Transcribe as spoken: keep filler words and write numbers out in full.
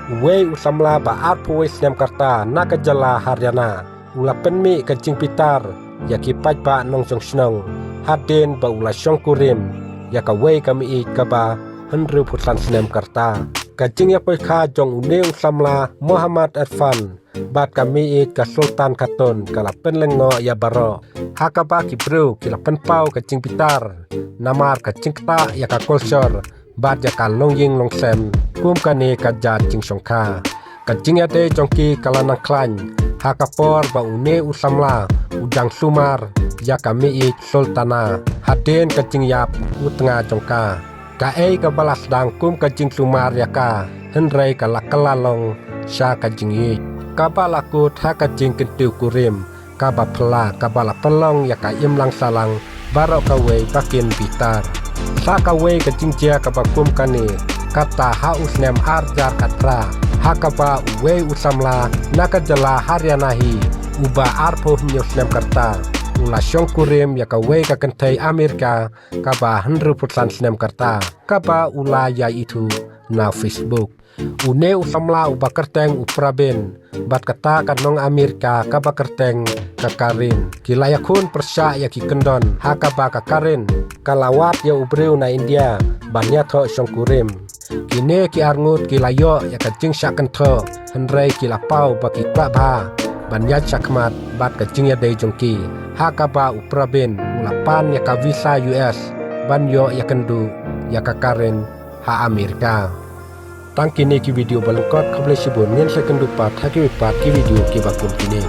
Uwei u samla ba arphew wei snem ka rta na ka jylla Haryana u la pynmih ka jingbitar ïa ki paidbah nongshong shnong hadien ba u la shongkurim ïa kawei ka meiieid kaba hynriewphew san snem ka rta. Ka jingïapoikha jong une u samla Mohammad Irfan bad ka meiieid ka Sultan Khatun ka la pynlyngngoh ïa baroh, ha kaba ki briew ki la pynpaw ka jingbitar namar ka jingktah ïa ka kolshor bad ïa ka longïing longsem kum kane ka jait jingshongkha. Ka jingïadei jong ki ka la nang khlaiñ ha ka por ba une u samla u dang sumar ïa ka meiieid Sultana hadien ka jingïap u tnga jong ka. Kaei kaba la sdang kum ka jingsumar ïa ka, hynrei ka la kylla long sha ka jingïeit kaba la kut ha ka jingkyntiew kurim kaba phylla kaba la pynlong ïa ka imlang sahlang baroh kawei ba kin bitar. Sa kawei ka jingjia kaba kum kane, kata ha u snem ar hajar khatphra, ha kaba uwei u samla na ka jylla Haryana hi, uba arphew hynñiew snem ka rta, u la shongkurim ïa kawei ka kynthei Amerika kaba hynriewphew san snem ka rta, kaba u la ïaithuh na Facebook. Une u samla uba kyrteng u Pravin bad kata ka nong Amerika kaba kyrteng ka Karen, ki la ïakhun pyrshah ïa ki kyndon ha kaba ka Karen ka la wad ïa u briew na India ban ïathoh shongkurim. Kine ki arngut ki la ïoh ïa ka jingshah kynthoh, hynrei ki la paw ba ki kwah bha ban ïaid shakhmat bad ka jingïadei jong ki, ha kaba u Pravin u la pan ïa ka visa U S ban ïoh ïakynduh ïa ka Karen ha Amerika. Tang kine ki video ba lyngkot, khublei shibun, ngin sa ïakynduh pat ha kiwei pat ki video kiba kum kine.